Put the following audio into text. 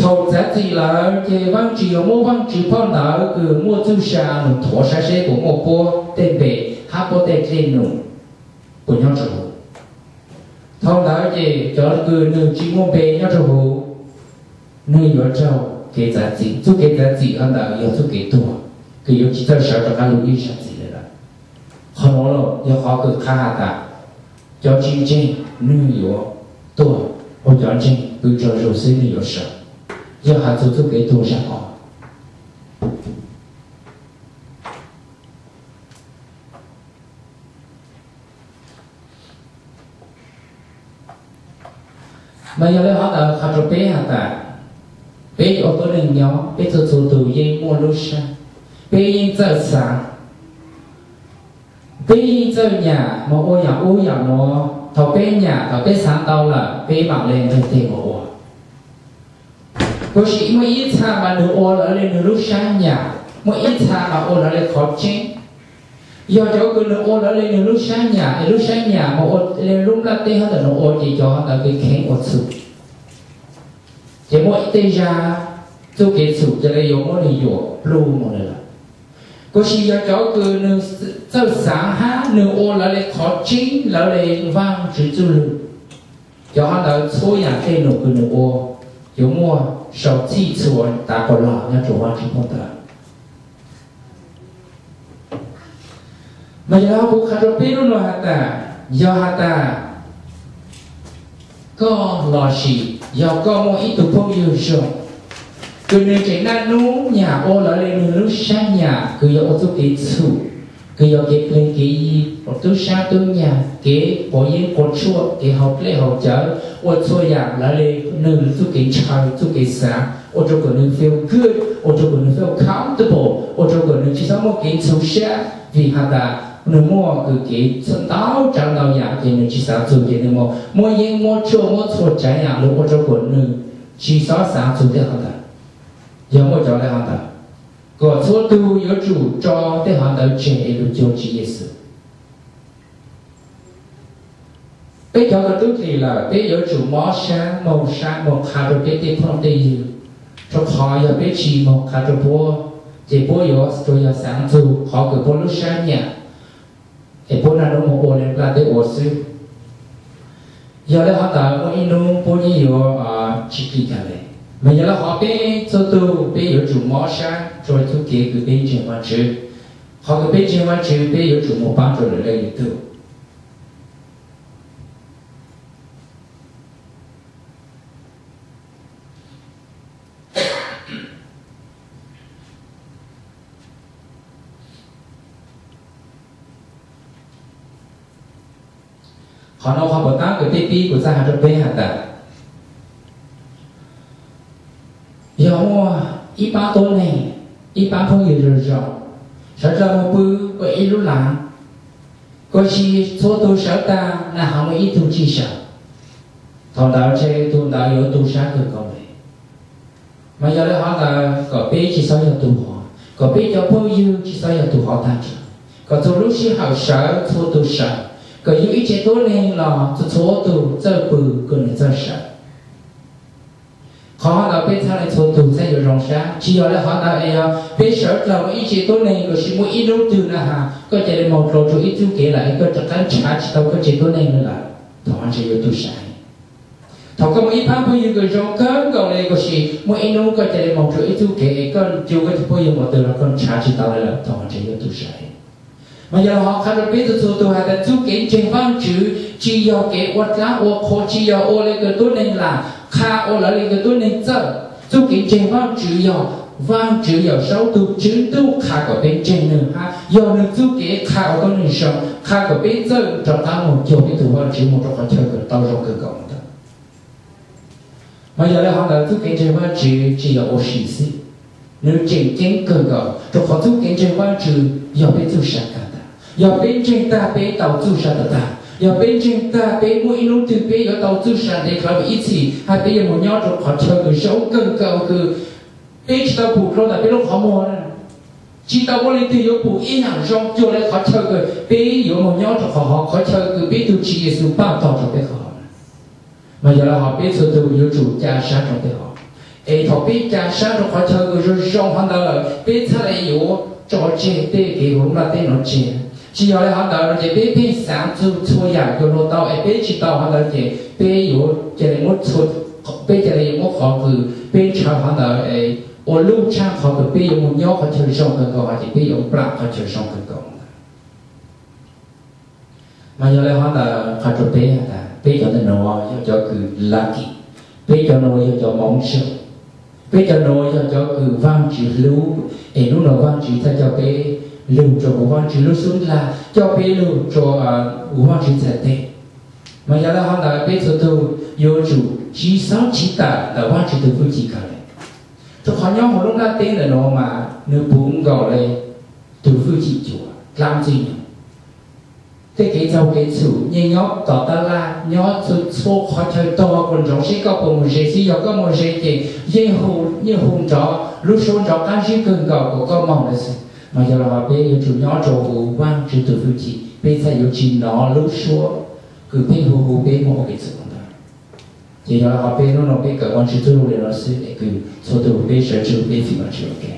Thaum txav txim lawm ces Vaajtswv yuav muab Vaajtswv phau ntawv kws muaj txuj sa nws thuav saib seb puas muaj puab tej npe hab puab tej dej num puas nyob rua huv. Thaum ntawd ces cov kws nws tsi muaj npe nyob rua huv, nwg yuav raug kev txav txim. Txuj kev txav txim hov ntawd yog txuj kev tuag kws yuav tsi txawj sawv rov qaab lug ib zag txim le lawm. Qhov nuav yog qhov kws qha has tas cov tsi ntseeg nwg yuav tuag, ua cov ntseeg pw tsaug zug xwb nwg yuav sawv. Yog has txug txuj kev tuag zag os. Mas yog le hov ntawd qha rua peb has tas, peb ua tuab neeg nyob peb txhua txhua tug yeej muaj lub sab, peb yeej txawj xaav, peb yeej txawj nyam mus ua yaam ub yaam nuav. Thaum peb nyam thaum peb xaav tau lawm peb maam le nqeg teg mus ua. Tab sis muaj ib txha mas nws ua lawv le nws lub sab nyam, muaj ib txha mas ua lawv le qhov tseeb. Yog cov kws nws ua lawv le nws lub sab nyam es lub sab nyam mas ua le lub nplaj teb hov ntawm nws ua ces cov ntawd kheev ua txhum. Ces muaj tej zag txuj kev txhum ca le yuav muab nws yuam pluj mus le lawm. Tab sis yog cov kws nws txawj xaav hab nws ua lawv le qhov tseeb, lawv le Vaajtswv txuj lug, cov hov ntawd txhua yaam dej num kws nws ua yuav muaj sau txhij txhua tas qhov lug nyob rua Vaajtswv phau ntawv. Mas yog le hov kuv qha rua peb lub nuav has tas, yog has tas koj lossis yog koj muaj ib tug phooj ywg zoo kws nws tseem naj nub nyam ua lawv le nws lub sab nyam kws yog ua txuj kev txhum, kws yog kev pleg kev yi, tub sab tub nyag, kev quav yeeb quav tshuaj, kev haus dlej haus cawv, ua txhua yaam lawv le nws txuj kev ntshaw txuj kev xaav, ua rua kom nws feel good, ua rua kom nws feel comfortable, ua rua kom nws tsi xob muaj kev ntxhov sab vim has tas nws muaj kws kev ntau tsav ntau yaam ces nws tsi xaav txug ces nws mus muab yeeb muab tshuaj muab txhua tsav yaam lug ua rua kom nws tsi xob xaav txug tej hov ntawd. Yog muaj cov le hov ntawd, kom txhua tug yuav tsum tso tej hov ntawd tseg es lug cuag Tswv Yexus. Peb cov kws tub hlis lawm peb yuav tsum mob sab moog sab moog qha rua peb tej phooj tej ywg, rua qhov yog peb tsi moog qha rua puab ces puab yuav tsuas yog xaav txug qhov kws puab lub sab nyam es puab naj nub moog ua le nplaj teb ua xwb. Yog le hov ntawd muaj ib nub puab yeej yuav tsi kis kag le. Mas yog le hov peb txhua tug peb yuav tsum mob sab rua txuj kev kws peb ntseeg Vaajtswv. Qhov kws peb ntseeg Vaajtswv peb yuav tsum moog paab rua lwm leej lwm tug. Qhov nuav qhov puav taab kws peb pib kuv txhaj has rua peb has tas, yog muaj ib paab tuab neeg, ib paab phooj ywg zoo zoo, sawv dlawg moog pw ua ib lub laav, koj sis txhua tug sawv taag na has muaj ib tug tsi sawv, thaum ntawd ntshe tug ntawd yuav tu sab kawg nkaus le. Mas yog le hov ntawd kom peb tsi xob yog tug hov, kom peb cov phooj ywg tsi xob yog tug hov taag nrho, kom txhua lub sij hawm sawv txhua tug sawv, kom yug ib tse tuab neeg los txhua txhua tug txawj pw kom nws txawj sawv. Qhov hov ntawd peb txhaj le txhua tug txhaj yuav zoo sab. Tsi yog le hov ntawd es yog peb sawv dlawg ua ib tse tuab neeg lossis muaj ib hnub twg na has koj ca le moog dlua rua ib txuj kev lawm es koj rov qab nrhav tsi tau koj tse tuab neeg le lawm, thaum hov ntshe yuav tu sab. Thaum koj muaj ib paab phooj ywg kws zoo kawg nkaus le lossis muaj ib hnub koj ca le moog rua ib txuj kev es koj cu koj cov phooj ywg mus twg los koj nrhav tsi tau le lawm, thaum hov ntshe yuav tu sab. Mas yog le hov qha rua peb txhua txhua tug has tas txuj kev ntseeg Vaajtswv tsi yog kev ua dlaab ua qhua, tsi yog ua le kws tuab neeg lam qha, ua lawv le kws tuab neeg txawj. Txuj kev ntseeg Vaajtswv yog Vaajtswv Yawm Saub tug Tswv Ntuj qha kom peb ntseeg nwg hab yog nwg txuj kev qha ua tuab neeg zoo, qha kom peb txawj rov qaab moog cuag peb tug Vaajtswv moog rua qhov chaw kws tau zoo kawg nkaus ntawd. Mas yog le hov ntawd txuj kev ntseeg Vaajtswv tsi yog ua si xwb, nwg tseem ceeb kawg nkaus rua qhov txuj kev ntseeg Vaajtswv yog peb txuj sa tag tag, yog peb ntseeg tag peb tau txuj sa tag tag, yog peb ntseeg tag peb muaj ib hnub twg peb yuav tau txuj sa ntev dlhau ib txhis hab peb yuav moog nyob rua qhov chaw kws zoo kawg nkaus kws peb tsi tau pum dlua ntawm peb lub qhov muag, tsi tau muaj leej twg yuav pum ib yaam zoo cuag le qhov chaw kws peb yuav moog nyob rua qhov hov, qhov chaw kws peb tug Tswv Yexus paaj tog rua peb qhov hov. Mas yog le hov peb txhua tug yuav tsum ca sab rua peb hov. Es thaum peb ca sab rau qhov chaw zoo zoo hov ntawd lawm, peb txhaj le yuav tso tseg tej kev hu lub nplaj teb no tseg. Tsis yog le hov ntawd no ces peb pheej xaav txug txhua yaam yuav luag tau es peb tsis tau hov ntawd ces peb yuav ca le muab, peb ca le yuav muab qhov kws peb ntshaw hov ntawd es ua luj tshaaj qhov kws peb yuav mus nyob qhov chaw zoo kawg nkaus hov ces peb yuav nplam qhov chaw zoo kawg nkaus ntawd. Mas yog le hov ntawd qhov rua peb has tas peb cov ntawm nuav yog cov kws lucky, peb cov nuav yog cov hmoov zoo, peb cov nuav yog cov kws Vaajtswv hlub, es nub nua Vaajtswv txhaj coj peb lug rua huv Vaajtswv lub xub ntiag, coj peb lug rua huv Vaajtswv txhais teg. Mas yog le hov ntawd peb txhua tug yuav tsum tsi xob tsi tawm ntawm Vaajtswv tug hwj chim kawg le, rua qhov nyob huv lub nplaj teb ntawm nuav mas nwg puv nkaus le tug hwj chim cuav dlaab ntxwg nyoog. Tej kev txaug kev txhum yeej nyob tom tab laj, nyob txhua txhua qhov chaw, tog kuas ntsoov seb koj puas mos ze xwb. Yog koj mos ze ces yeej hu nrov, lub suab nrov qab zib kawg nkaus kuas koj moog lawm xwb. Mas yog le hov peb yuav tsum nyob rua huv Vaajtswv tug hwj chim, peb txhaj yuav tsi nov lub suab kws pheej hu hu peb moog ua kev txhaum ntawd. Ces yog le hov peb nub nua peb kawm Vaajtswv txuj lug le no xwb es kws txhua tug peb sawv tsug peb fim Vaajtswv ua ke.